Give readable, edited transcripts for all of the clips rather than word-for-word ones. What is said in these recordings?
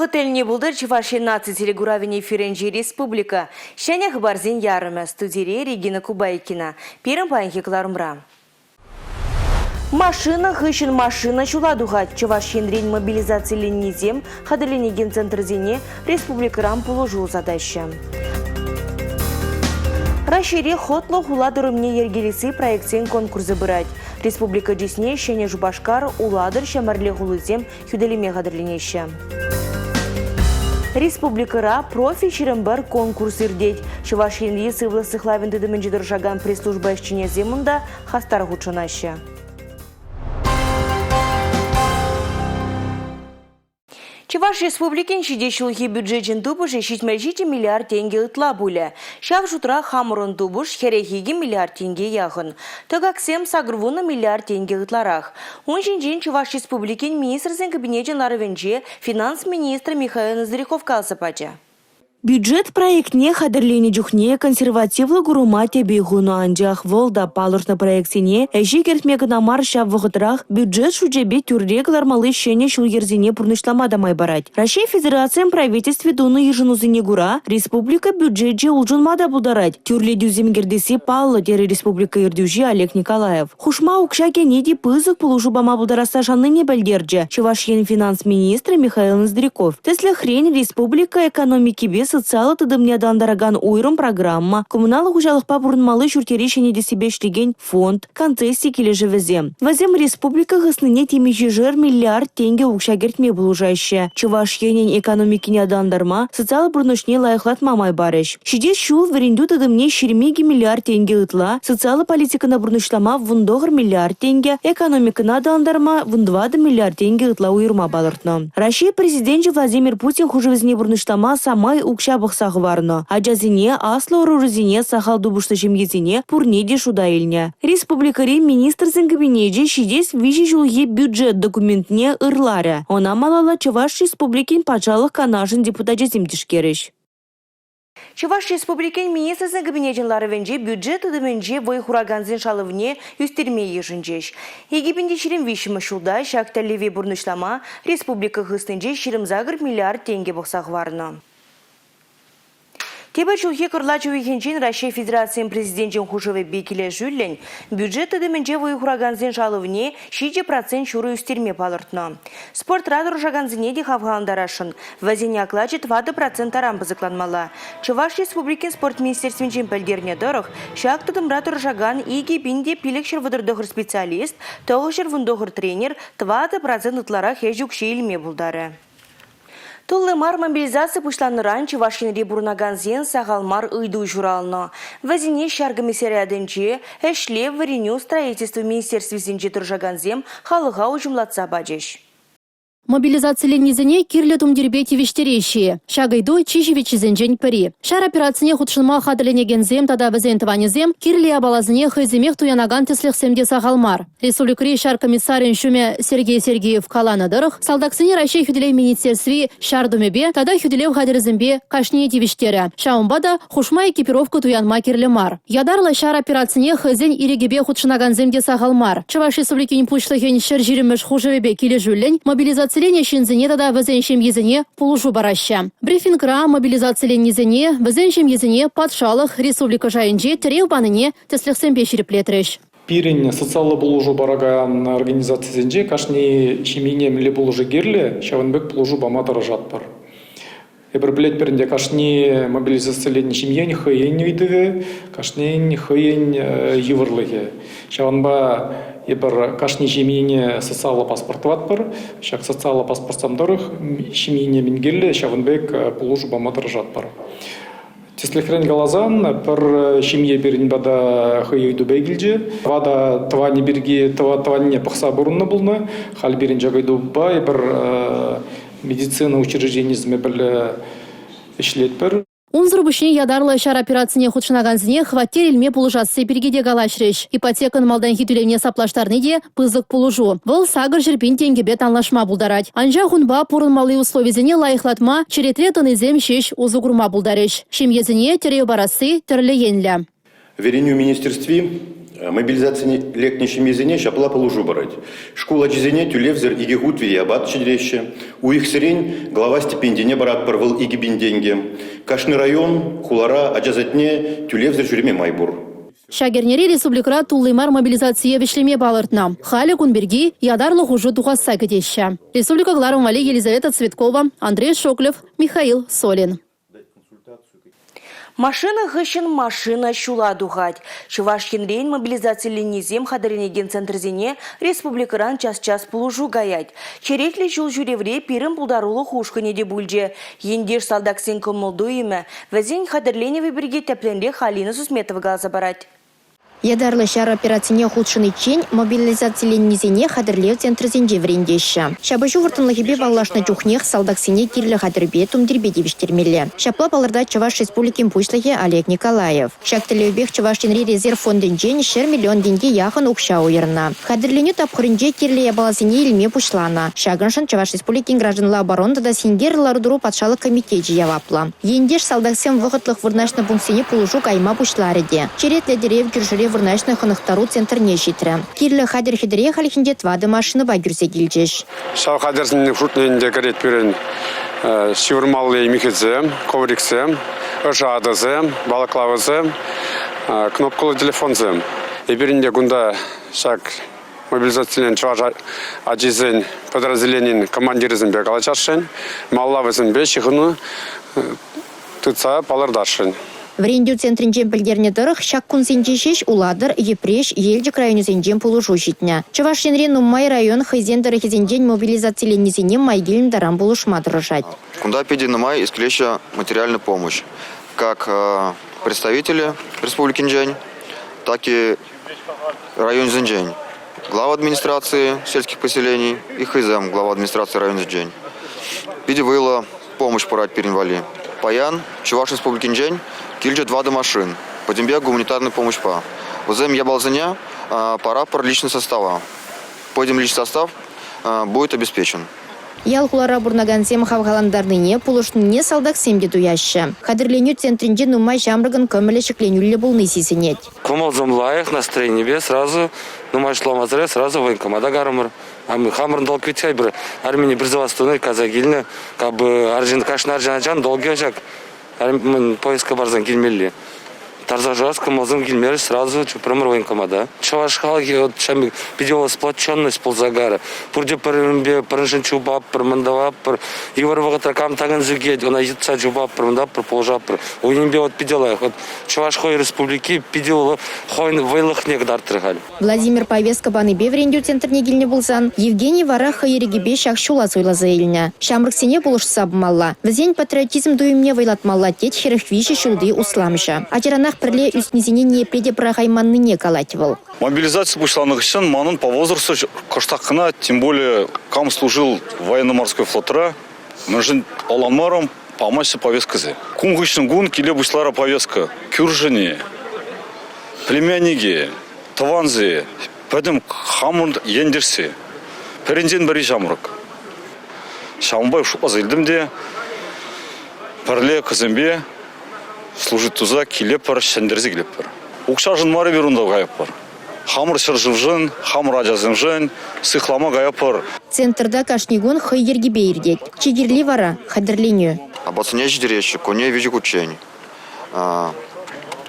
Сӑхӑт пултӑр Чӑваш Ен наци телекуравӗн эфирӗнчи республика. Ҫӗнӗ хыпарсен ярӑмӗ. Студире Регина Кубайкина. Пирӗн паянхи кӑларӑмра. Машина хыҫҫӑн машина ҫула тухать. Чӑваш Енрен мобилизациленнисем хатӗрленекен центрсене республикӑран пулӑшу ӑсатаҫҫӗ. Раҫҫейре хӑтлӑ хула тӑрӑмне йӗркелесси проектсен конкурсӗ пырать. Республика чысне Ҫӗнӗ Шупашкар, Улатӑр, Ҫӗмӗрле хулисем хӳтӗлеме хатӗрленеҫҫӗ. Республикӑра профи 21 конкурс иртет. Чӑваш Енри сывлӑх сыхлавӗн тытӑмӗнче тӑрӑшакан пресс-служба ӗҫченӗсем унта хастар хутшӑнаҫҫӗ. Чӑваш Республикин ҫитес ҫулхи бюджечӗн тупӑшӗ 77 миллиард тенкӗ ытла пулӗ. Ҫав шутра хамӑрӑн тупӑш 42 миллиард тенке яхӑн. Тӑкаксем 80 миллиард тенкӗ ытларах. Ун ҫинчен Чӑваш Республикин Министрсен Кабинечӗн ларӑвӗнче финанс министрӗ Михаил Ноздряков каласа пачӗ. Бюджет проектне хатӗрленӗ чухне консервативлӑ курӑма тӗпе хунӑ, анчах вӑл та палӑртнӑ проектсене ӗҫе кӗртме кӑна мар, ҫав вӑхӑтрах бюджет шучӗпе тӳрре кӑлармалли ҫӗнӗ ҫул-йӗрсене пурнӑҫлама та май парать. Раҫҫей Федерацийӗн Правительстви тунӑ йышӑнусене кура республика бюджечӗ улшӑнма та пултарать. Тӳрлетӳсем кӗртесси паллӑ, терӗ республика ертӳҫи Олег Николаев. Хушма укҫа кӗни те пысӑк пулӑшу пама пултарасса шаннине пӗлтерчӗ Чӑваш Ен финанс министрӗ Михаил Ноздряков. Тӗслӗхрен, республика экономикипе социаллӑ тытӑмне аталантаракан уйрӑм программа, коммуналлӑ хуҫалӑхпа пурӑнмалли ҫурт-йӗре ҫӗнетессипе ӗҫлекен фонд, концесси килӗшӗвӗсем. Вӗсем республика хыснине темиҫешер миллиард тенкӗ укҫа кӗртме пулӑшаҫҫӗ. Чӑваш Енӗн экономикине аталантарма, социаллӑ пурнӑҫне лайӑхлатма май парӗҫ. Ҫитес ҫул вӗрентӳ тытӑмне 22 миллиард тенкӗ ытла, социаллӑ политикӑна пурнӑҫлама 19 миллиард тенкӗ, экономикӑна аталантарма 14 миллиард тенкӗ ытла уйӑрма палӑртнӑ. Раҫҫей Президенчӗ Владимир Путин хушӑвӗсене пурнӑҫлама самай укҫа пӑхса хӑварнӑ. Ачасене, аслӑ ӑрурисене, сахал тупӑшлӑ ҫемьесене пурне те шута илнӗ. Республикӑри Министрсен Кабинечӗ ҫитес виҫӗ ҫулхи бюджет документне ырларӗ. Ӑна малалла Чӑваш Республикин Патшалӑх Канашӗн депутачӗсем тишкерӗҫ. Чӑваш Республикин Министрсен Кабинечӗн ларӑвӗнче бюджет тытӑмӗнче вӑй хуракансен шалӑвне ӳстерме йышӑнчӗҫ. 2023 ҫулта ҫак тӗллеве пурнӑҫлама республика хыснинче 28 миллиард тенкӗ пӑхса хӑварнӑ. Тепӗр ҫулхи кӑрлач уйӑхӗнчен Раҫҫей Федерацийӗн Президенчӗн хушӑвӗпе килӗшӳллӗн бюджет тытӑмӗнче вӑй хуракансен шалӑвне 7% ҫурӑ ӳстерме палӑртнӑ. Спортра тӑрӑшакансене те хавхалантарасшӑн. Вӗсен оклачӗ 4% таран пысӑкланмалла. Чӑваш Республикин спорт министерствинчен пӗлтернӗ тӑрӑх, ҫак тытӑмра тӑрӑшакан 2539 специалист, 919 тренер 4% ытларах ӗҫ укҫи илме пултарӗ. Тулли мар мобилизаци пуҫланнӑран Чӑваш Енре пурӑнакансен сахал мар ыйту ҫуралнӑ. Вӗсене ҫар комиссариатӗнче, ӗҫлев, вӗренӳ, строительство министерствисенче тӑрӑшакансем халӑха уҫӑмлатса пачӗҫ. Мобилизациленнисене кирлӗ тумтирпе тивӗҫтереҫҫӗ-и? Ҫак ыйту чи ҫивӗччисенчен пӗри. Ҫар операцине хутшӑнма хатӗрленекенсем тата вӗсен тӑванӗсем кирлӗ япаласене хӑйсемех туянакан тӗслӗхсем те сахал мар. Республикӑри ҫар комиссарӗн ҫумӗ Сергей Сергеев каланӑ тӑрӑх, салтаксене Раҫҫей хӳтӗлев министерстви ҫар тумӗпе тата хӳтӗлев хатӗрӗсемпе кашнине тивӗҫтерӗ. Ҫавӑнпа та хушма экипировка туянма кирлӗ мар. Ятарлӑ ҫар операцине хӑйсен ирӗкӗпе хутшӑнакансем те сахал мар. Чӑваш Республикин Пуҫлӑхӗн 120-мӗш хушӑвӗпе килӗшӳллӗн мобилизациленӗ ҫынсене тата вӗсен ҫемйисене пулӑшу параҫҫӗ. Брифингра мобилизациленнисене, вӗсен ҫемйисене патшалӑх, республика шайӗнче тӗрев панине тӗслӗхсемпе ҫирӗплетрӗҫ. Пирӗн социаллӑ пулӑшу паракан организацисенче кашни ҫемьене мӗнле пулӑшу кирлӗ, ҫавӑн пек пулӑшу пама тӑрӑшатпӑр. Эпир пӗлетпӗр ӗнтӗ, кашни мобилизациленнӗ ҫемьен хӑйӗн ыйтӑвӗ, кашнин хӑйӗн йывӑрлӑхӗ. Ҫавӑнпа эпир кашни ҫемьене социаллӑ паспорт тӑватпӑр. Ҫак социаллӑ паспортсем тӑрӑх ҫемьене мӗн кирлӗ, ҫавӑн пек пулӑшу пама тӑрӑшатпӑр. Тӗслӗхрен каласан, пӗр ҫемье пирӗн пата хӑй ыйтупа килчӗ. Ватӑ тӑванӗ пирки тӑванне пӑхса пурӑннӑ пулнӑ. Халь пирӗн ҫак ыйтупа эпир медицина учрежденийӗсемпе пӗрле ӗҫлетпӗр. Унсӑр пуҫне ятарлӑ ҫар операцине хутшӑнакансене хваттер илме пулӑшасси пирки те калаҫрӗҫ. Ипотекӑн малтанхи тӳлевне саплаштарни те пысӑк пулӑшу. Вӑл 800 пин тенкӗпе танлашма пултарать. Анчах унпа пурӑнмалли условисене лайӑхлатма черетре тӑнисем ҫеҫ усӑ курма пултарӗҫ. Ҫемьесене тӗрев парасси тӗрлӗ енлӗ. Вӗренӳ министерстви мобилизацине лекнӗ ҫемьесене ҫапла пулӑшу парать. Шкул ачисене тӳлевсӗр икӗ хут виҫе апат ҫитереҫҫӗ. Уйӑхсерен глава стипендине паратпӑр, вӑл 2000 тенкӗ. Кашни район, хулара ача садне тӳлевсӗр ҫӳреме май пур. Ҫак эрнере республикӑра тулли мар мобилизацие вӗҫлеме палӑртнӑ. Халӗ кун пирки ятарлӑ хушу тухасса кӗтеҫҫӗ. Республика кӑларӑм валли Елизавета Цветкова, Андрей Шоклев, Михаил Солин. Машина хыҫҫӑн машина ҫула тухать. Чӑваш Енрен мобилизациленнисем хатӗрленекен центрсене республикӑран час-час пулӑшу каять. Черетлӗ ҫул ҫӳревре пирӗн пултарулӑх ушкӑнӗ те пулчӗ. Ентеш-салтаксен кӑмӑл-туйӑмӗ, вӗсен хатӗрленӗвӗ пирки тӗплӗнрех Алина Сусметова каласа парать. Ятарлӑ ҫар операцине хутшӑниччен мобилизациленнисене хатӗрлев центрӗсенче вӗрентеҫҫӗ. Ҫапӑҫу вӑрттӑнлӑхӗпе паллашнӑ чухнех салтаксене кирлӗ хатӗрпе, тумтирпе тивӗҫтермелле. Ҫапла палӑртать Чӑваш Республикин Пуҫлӑхӗ Олег Николаев. Ҫак тӗллевпех Чӑваш Енри резерв фондӗнчен 100 миллион тенке яхӑн укҫа уйӑрнӑ. Хатӗрленӳ тапхӑрӗнче кирлӗ япаласене илме пуҫланӑ. Ҫакӑншӑн Чӑваш Республикин гражданла оборона тата синкерлӗ лару-тӑру патшалӑх комитечӗ яваплӑ. Ентеш-салтаксем вӑхӑтлӑх вырнаҫнӑ пунктсене пулӑшу кайма пуҫларӗ те. Черетлӗ тӗрев кӳршӗре вырнаҫнӑ хӑнӑхтару центрне ҫитрӗ. Кирлӗ хатӗр-хӗтӗре хальхинче тӑватӑ машинӑпа кӳрсе килчӗҫ. Ҫав хатӗрсен шутне ӗнтӗ кӗрет пирӗн ҫывӑрмалли михӗсем, ковриксем, ӑшӑ атӑсем, балаклавӑсем, кнопкӑллӑ телефонсем. Эпир ӗнтӗ кунта ҫак мобилизациленӗ чӑваш ачисен подразделенин командирӗсемпе калаҫасшӑн, малалла вӗсемпе ҫыхӑну тытса палӑртасшӑн. Вӗрентӳ центрӗнчен пӗлтернӗ тӑрӑх, ҫак кунсенче ҫеҫ Улатӑр, Йӗпреҫ, Елчӗк районӗсенчен пулӑшу ҫитнӗ. Чӑваш Енри нумай район хӑйсен тӑрӑхӗсенчен мобилизациленнисене май килнӗ таран пулӑшма тӑрӑшать. Кунта питӗ нумай исключительно материальная помощь. Как представители республикинчен, так и районсенчен. Глава администрации сельских поселений и хӑйсем глава администрации районсенчен. Питӗ вӑйлӑ помощь парать пирӗн валли. Паян Чӑваш Республикинчен килчӗ тӑватӑ машин, пӗтӗмпе гуманитарный помощьпа. Вӗсем япаласене паратпӑр личный состава. Пӗтӗм личный состав будет обеспечен. Ял-хулара пурӑнакансем хавхалантарнине, пулӑшнине салтаксем те туяҫҫӗ. Хатӗрленӳ центрӗнче нумай ҫамрӑкӑн кӑмӑлӗ ҫӗкленӳллӗ пулни сисӗнет. Кӑмӑлсем лайӑх, настроенипе сразу нумай шутламасӑрах сразу военкомата карӑмӑр. Хамӑрӑн долг вӗт-ха эпир армине призываться тунӑ, кайса килнӗ. Как бы арҫын, кашни арҫын ачан долги ҫак поездка парсан килмелли. Тарса шырас кӑмӑлсем килмерӗҫ, сразу чупрӑмӑр военкомата. Чӑваш халӑхӗ вот ҫав питӗ сплоченность пулса карӗ. Пурте пӗр-пӗринпе пӗриншӗн чупатпӑр, мӗн тӑватпӑр. Йывӑр вӑхӑтра кам такӑнса ӳкет, ӑна йӑтса чупатпӑр, мӗн тӑватпӑр, пулӑшатпӑр. Ун енпе вот питӗ лайӑх. Вот Чӑваш хӑй республики питӗ хӑйӗн вӑйлӑхне кӑтартрӗ халь. Владимир повестка панипе вӗрентӳ центрне килнӗ пулсан, Евгений вара хӑй ирӗкӗпе ҫак ҫула суйласа илнӗ. Ҫамрӑксене пулӑшса пымалла, вӗсен патриотизм туйӑмне вӑйлатмалла, тет 43 ҫулти усламҫӑ. Ачаранах пӗрле ӳснисене ниепле те пӑрахайманнине калать вӑл. Мобилизаци пуҫланнӑ хыҫҫӑн манӑн по возрасту кӑштах кӑна, тем более кам служил в военно-морской флотра, мӗншӗн ӑнланмарӑм, памаҫҫӗ повесткӑсем. Кун хыҫҫӑн кун киле пуҫларӗ повестка. Кӳршӗне, племяннике, тӑванси, пӗтӗм хамӑн ентешси. Пӗринчен пӗри ҫамрӑк. Ҫавӑнпа шутласа илтӗм те пӗрле кӗсемпе служить туса килетпӗр, ҫӗнтерсе килетпӗр. Укҫашӑн мар эпир унта каятпӑр. Хамӑр ҫӗршывшӑн, хамӑр ачасемшӗн сыхлама каятпӑр. Центрта кашни кун хӑй йӗркипе иртет. Чи кирли вара – хатӗрленӳ. Апатсене ҫитереҫҫӗ, кунне виҫӗ хутчен.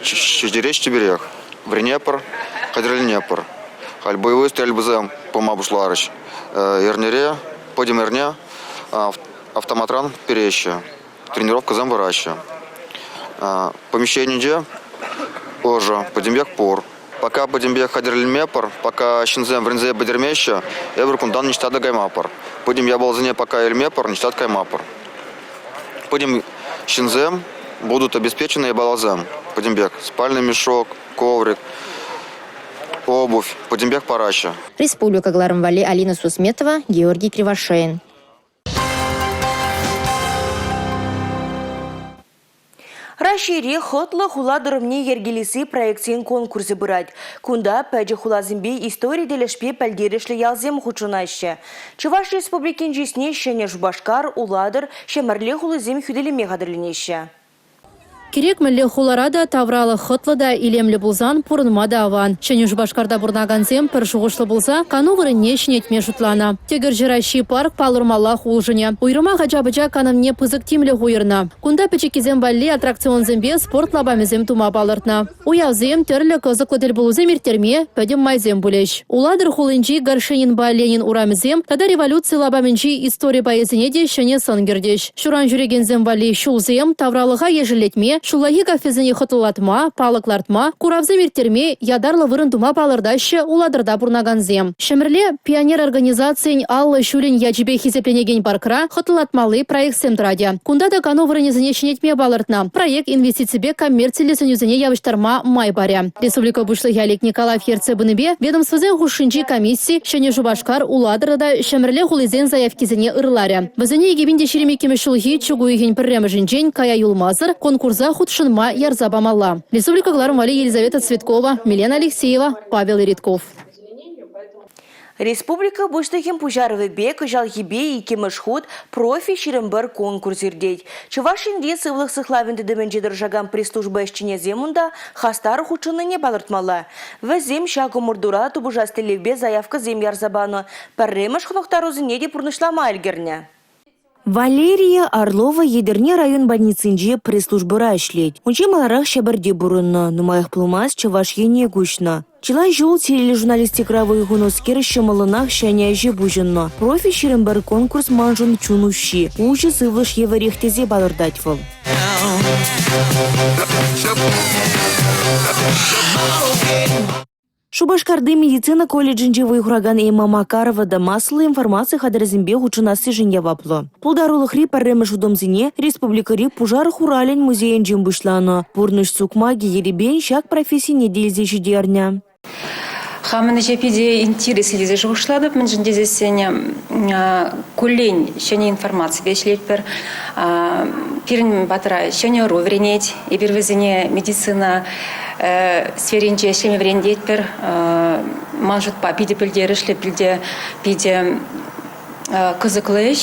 Ҫитереҫ тӳперех. Вӗренетпӗр, хатӗрленетпӗр. Халь боевой стрельбӑсем пыма пуҫларӗҫ. Эрнере, пӗтӗм эрне автоматран переҫҫӗ, тренировкӑсем пыраҫҫӗ. Помещенинче ӑшӑ, пӗтӗмпех пур. Пока пӗтӗмпех хатӗрленмепӗр, пока ҫынсем вӗренсе пӗтермеҫҫӗ, эпир кунтан ниҫта та каймапӑр. Пӗтӗм япаласене пока илмепӗр, ниҫта та каймапӑр. Пӗтӗм ҫынсем будут обеспечены япаласем пӗтӗмпех. Спальный мешок, коврик, обувь пӗтӗмпех параҫҫӗ. Республика кӑларӑм валли Алина Сусметова, Георгий Кривошеин. Раҫҫейре хӑтлӑ хула тӑрӑмне йӗркелесси проектсен конкурсӗ пырать. Кунта пӗчӗк хуласемпе истори тӗлӗшпе пӗлтерӗшлӗ ялсем хутшӑнаҫҫӗ. Чӑваш Республикин чысне Ҫӗнӗ Шупашкар, Улатӑр, Ҫӗмӗрле хулисем хӳтӗлеме хатӗрленеҫҫӗ. Кирек мӗнле хулара та тавралӑх хӑтлӑ та илемлӗ пулсан пурӑнма та аван. Ҫӗнӗ Шупашкарта пурӑнакансем пӗр шухӑшлӑ пулса кану вырӑнне ҫӗнетме шутланӑ. Тӗкӗрҫӗ ращи парк палӑрмаллах улшӑнӗ. Уйрӑмах ача-пӑча канӑвне пысӑк тимлӗх уйӑрнӑ. Кунта пӗчӗккисем валли аттракционсемпе спорт лапамӗсем тума палӑртнӑ. Уявсем, тӗрлӗ кӑсӑклӑ тӗлпулусем ирттерме пӗтӗм майсем пулӗҫ. Улатӑр хулинчи Горшенинпа Ленин урамӗсем тата революци лапамӗнчи истори пайӗсене те ҫӗнӗ сӑн кӗртӗҫ. Ҫуран ҫӳрекенсем валли ҫулсем, тавралӑха ешӗллетме, ҫуллахи кафесене хӑтлӑлатма, палӑк лартма, куравсем ирттерме ятарлӑ вырӑн тума палӑртаҫҫӗ Улатӑрта пурӑнакансем. Ҫӗмӗрле пионер организацийӗн 50 ҫулӗн ячӗпе хисепленекен паркра хӑтлӑлатмалли проектсем тӑратӗ. Кунта та кану вырӑнӗсене ҫӗнетме палӑртнӑ. Проект инвестиципе коммерциллӗ сӗнӳсене явӑҫтарма май парӗ. Республика Пуҫлӑхӗ Олег Николаев ертсе пынипе ведомствӑсен хушшинчи комисси Ҫӗнӗ Шупашкар, Улатӑр тата Ҫӗмӗрле хулисен заявкисене ырларӗ. Вӗсене 2022 ҫулхи чӳк уйӑхӗн пӗрремӗшӗнчен кая юлмасӑр конкурса хутшӑнма ярса памалла. Республика кӑларӑм валли Елизавета Цветкова, Милена Алексеева, Павел Иритков. Республика Пуҫлӑхӗн пуҫарӑвӗпе кӑҫалхипе иккӗмӗш хут «Профи 21» конкурс иртет. Чӑваш Енри сывлӑх сыхлавӗн тытӑмӗнче тӑрӑшакан пресс-служба ӗҫченӗсем унта хастар хутшӑннине палӑртмалла. Вӗсем ҫак ӑмӑртура тупӑшас тӗллевпе заявкӑсем ярса панӑ, пӗрремӗш хӑнӑхтарусене те пурнӑҫлама ӗлкӗрнӗ. Валерия Орлова Етӗрне район больницинче пресс-службӑра ӗҫлет. Унччен маларах Ҫӗпӗрте пурӑннӑ, нумаях пулмасть Чӑваш Ене куҫнӑ. Чылай ҫул тележурналистикӑра вӑй хунӑскер ҫӑмӑллӑнах ҫӗнӗ ӗҫе пуҫӑннӑ. «Профи 21» конкурс маншӑн чун уҫҫи, уҫӑ сывлӑш евӗрех тесе палӑртать вӑл. Шупашкарти медицина колледжӗнче вӑй хуракан Эмма Макарова та массӑллӑ информаци хатӗрӗсемпе хутшӑнассишӗн яваплӑ. Пултарулӑхри пӗрремӗш утӑмсене республикӑри пушар хуралӗн музейӗнчен пуҫланӑ. Пурнӑҫ сукмакӗ ерипен ҫак профессине те илсе ҫитернӗ. Хамӑн ӗҫе питӗ интереслӗ тесе шухӑшлатӑп, мӗншӗн тесессӗн куллен ҫӗнӗ информаципе ӗҫлетпӗр. Пирӗн патра ҫӗнӗ ӑру вӗренет. Эпир вӗсене медицина сферинче ӗҫлеме вӗрентетпӗр. Ман шутпа, питӗ пӗлтерӗшлӗ, питӗ, питӗ кӑсӑклӑ ӗҫ.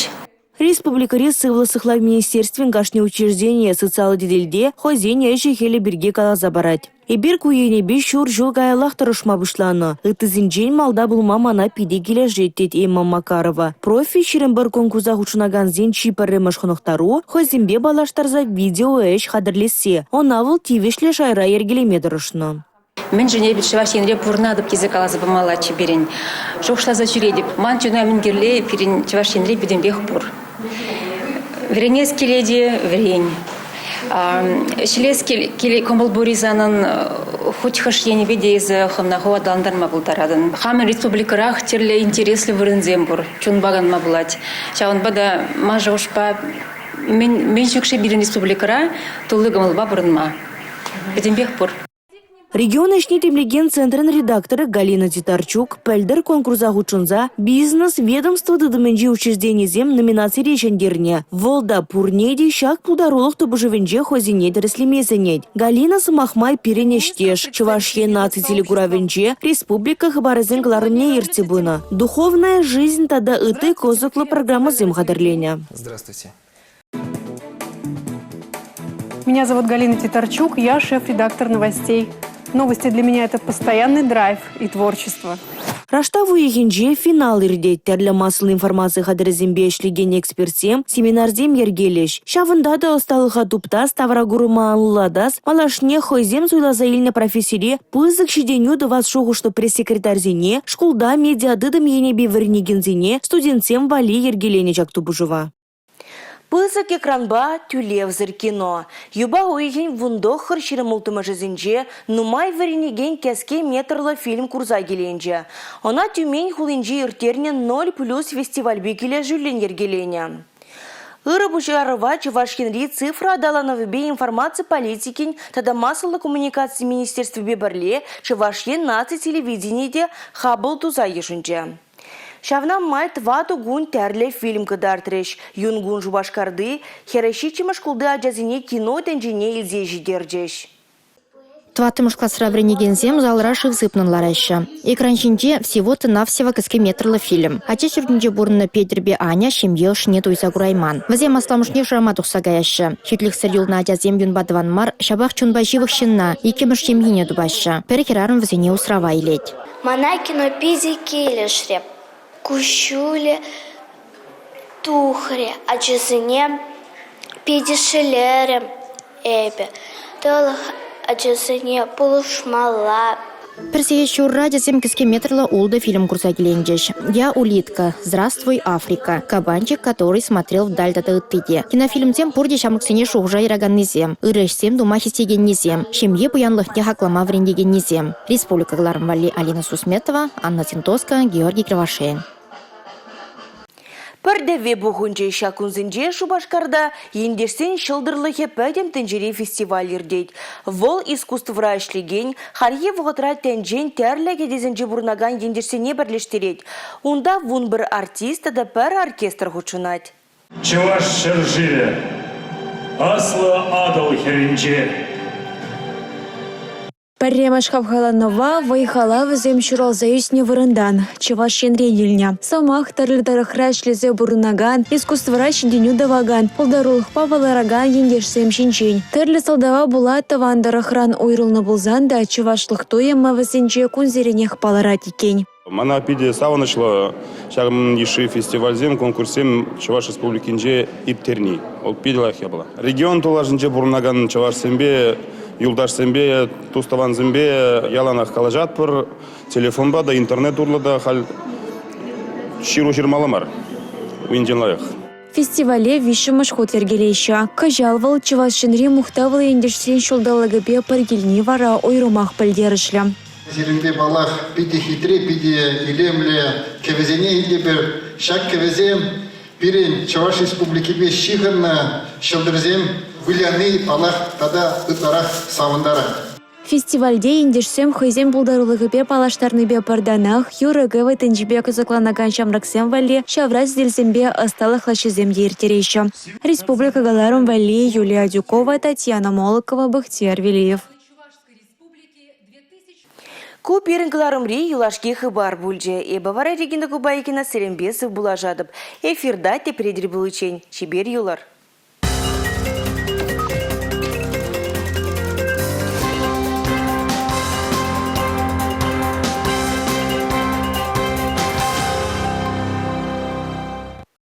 Республикӑри сывлӑх сыхлав министерствин кашни учрежденийӗ социаллӑ тетелте хӑйсен ӗҫӗ-хӗлӗ пирки каласа парать. Эпир ку енӗпе ҫур ҫул каяллах тӑрӑшма пуҫланӑ. Ыттисенчен малта пулма мана питӗ килӗшет, тет Эмма Макарова. Профи 21 конкурса хутшӑнакансен чи пӗрремӗш хӑнӑхтару – хӑйсемпе паллаштарса видеоӗҫ хатӗрлесси. Ӑна вӑл тивӗҫлӗ шайра йӗркелеме тӑрӑшнӑ. Мӗншӗн эпӗ Чӑваш Енре пурӑнатӑп тесе каласа памаллаччӗ пирӗн. Шухӑшласа ҫӳретӗп. Ман чуна мӗн кирли пирӗн Чӑваш Енре пӗтӗмпех пур. Вӗренес килет-и – вӗрен. Ӗҫлес кӑмӑл пур-и санӑн, хуть хӑш енӗпе те эсӗ хӑвна ху аталантарма пултаратӑн. Хамӑр республикӑрах тӗрлӗ интереслӗ вырӑнсем пур, чунпа канма пулать. Ҫавӑнпа та ман шухӑшпа, мӗн ҫук-ши пирӗн республикӑра тулли кӑмӑлпа пурӑнма? Пӗтӗмпех пур. Регион ӗҫне тимлекен центрӑн редакторӗ Галина Титарчук пӗлтӗр конкурса хутшӑнса «Бизнес ведомство тытӑмӗнчи учрежденисем» номинацире ҫӗнтернӗ. Вӑл та пурне те ҫак пултарулӑх тупӑшӑвӗнче хӑйсене тӗрӗслеме сӗнет. Галина, сӑмах май, пирӗн ӗҫтеш, Чӑваш Ен наци телекуравӗнче республика хыпарӗсен кӑларӑмне ертсе пынӑ. «Духовная жизнь» тата ытти кӑсӑклӑ программӑсем хатӗрленӗ. Здравствуйте. Меня зовут Галина Титарчук, я шеф-редактор новостей. Новости для меня – это постоянный драйв и творчество. Раштав уйӑхӗнче финал иртет. Тӗрлӗ массӑллӑ информаци хатӗрӗсемпе ӗҫлекен экспертсем семинарсем йӗркелӗҫ. Ҫавӑнта та ӑсталӑха туптас, тавракурӑма анлӑлатас, малашне хӑйсем суйласа илнӗ профессире пысӑк ҫитӗнӳ тӑвас шухӑшлӑ пресс-секретарьсене, шкулта медиатытӑм енӗпе вӗренекенсене, студентсем валли йӗркеленӗ ҫак тупӑшӑва. Пысӑк экранпа тӳлевсӗр кино. Юпа уйӑхӗн 19 26-мӗшӗсенче нумай вӗренекен кӗске метрлӑ фильм курса киленчӗ. Ӑна Тюмень хулинче ирттернӗ «Ноль плюс» фестивальпе килӗшӳллӗн йӗркеленӗ. Ырӑ пуҫарӑва Чӑваш Енри цифра аталанӑвӗпе информаци политикин тата массӑллӑ коммуникаци министерствипе пӗрле Чӑваш Ен наци телевиденийӗ те хапӑл туса йышӑнчӗ. Ҫавна май тӑватӑ кун тӗрлӗ фильм кӑтартрӗҫ. Юнкун Шупашкарти 47-мӗш шкулти ачасене кино тӗнчине илсе ҫитерчӗҫ. Тӑваттӑмӗш класра вӗренекенсем залра шыв сыпнӑн лараҫҫӗ. Экран ҫинче всего-то-навсего кӗске метрлӑ фильм. Ача ҫуртӗнче пурӑннӑ Петӗрпе Аня ҫемье ӑшне туйса курайман. Вӗсем асламӑшне шырама тухса каяҫҫӗ. Хӳтлӗхсӗр юлнӑ ачасем юнпа тӑван мар, ҫапах чунпа ҫывӑх ҫынна, иккӗмӗш ҫемйине тупаҫҫӗ. Пӗр хӗрарӑм вӗсене усрава илет. Мана кино питӗ килӗшрӗ. Куҫҫулӗ тухрӗ. Ачасене питӗ шеллерӗм эпӗ. Тӑлӑх ачасене пулӑшмалла. Пӗр сехет ҫурра ачасем кӗске метрлӑ ултӑ фильм курса киленчӗҫ. «Я улитка», «Здравствуй, Африка», «Кабанчик, который смотрел вдаль» тата ытти те. Кинофильмсем пурте ҫамрӑксене шухӑша яраканнисем, ырӑ ӗҫсем тума хистекеннисем, ҫемье пуянлӑхне хаклама вӗрентекеннисем. Республика кӑларӑм валли Алина Сусметова, Анна Синтоска, Георгий Кривошеин. Пӗр тӗвве пухӑнчӗ ҫак кунсенче Шупашкарта ентешсен ҫӑлтӑрлӑхӗ пӗтӗм тӗнчери фестиваль иртет. Вӑл искусствӑра ӗҫлекен, хальхи вӑхӑтра тӗнчен тӗрлӗ кӗтесӗнче пурӑнакан ентешсене пӗрлештерет. Унта 11 артист тата пӗр оркестр хутшӑнать. Чӑваш ҫӗршывӗ Аслӑ Атӑл хӗрринче. Пӗрремӗш хавхаланӑва, вӑй-хала вӗсем ҫуралса ӳснӗ вырӑнтан, Чӑваш Енрен илнӗ. Сӑмах тӗрлӗ тӑрӑхра ӗҫлесе пурӑнакан, искусствӑра ҫитӗнӳ тӑвакан, пултарулӑхпа палӑракан ентешсем ҫинчен. Тӗрлӗ сӑлтава пула тӑван тӑрӑхран уйрӑлнӑ пулсан та чӑвашлӑх туйӑмӗ вӗсенче кунсеренех палӑрать иккен. Мана питӗ савӑнӑҫлӑ ҫакӑн йышши фестивальсем, конкурссем Чӑваш Республикинче ирттерни. Вӑл питӗ лайӑх япала. Регион тулашӗнче пурӑнакан чӑвашсемпе, юлташсемпе, тус-тӑвансемпе яланах калаҫатпӑр. Телефонпа та, интернет урлӑ та халь ҫыру ҫырмалла мар. Енчен лайӑх. Фестивале виҫҫӗмӗш хут йӗркелеҫҫӗ. Кӑҫал вӑл Чӑваш Енри мухтавлӑ ентешсен ҫулталӑкӗпе пӗр килни вара уйрӑмах пӗлтерӗшлӗ. Сирӗнпе, паллах, питӗ хитре, питӗ илемлӗ кӗвӗсене илтӗпӗр. Ҫак кӗвӗсем пирӗн Чӑваш Республикипе ҫыхӑннӑ ҫӑлтӑрсем выляни, паллах, тата ытларах савӑнтарать. Фестивальте ентешсем хӑйсен пултарулӑхӗпе паллаштарнипе пӗр танах юрӑ-кӗвӗ тӗнчипе кӑсӑкланакан ҫамрӑксем валли ҫавра сӗтелсемпе ӑсталӑх лаҫҫисем те ирттереҫҫӗ. Республика кӑларӑм валли Юлия Адюкова, Татьяна Молокова, Бахтияр Велиев. Ку пирӗн кӑларӑмри юлашки хыпар пулчӗ. Эпӗ вара Регина Кубайкина сирӗнпе сывпуллашатӑп. Эфирта тепре тӗл пуличчен. Чипер юлӑр.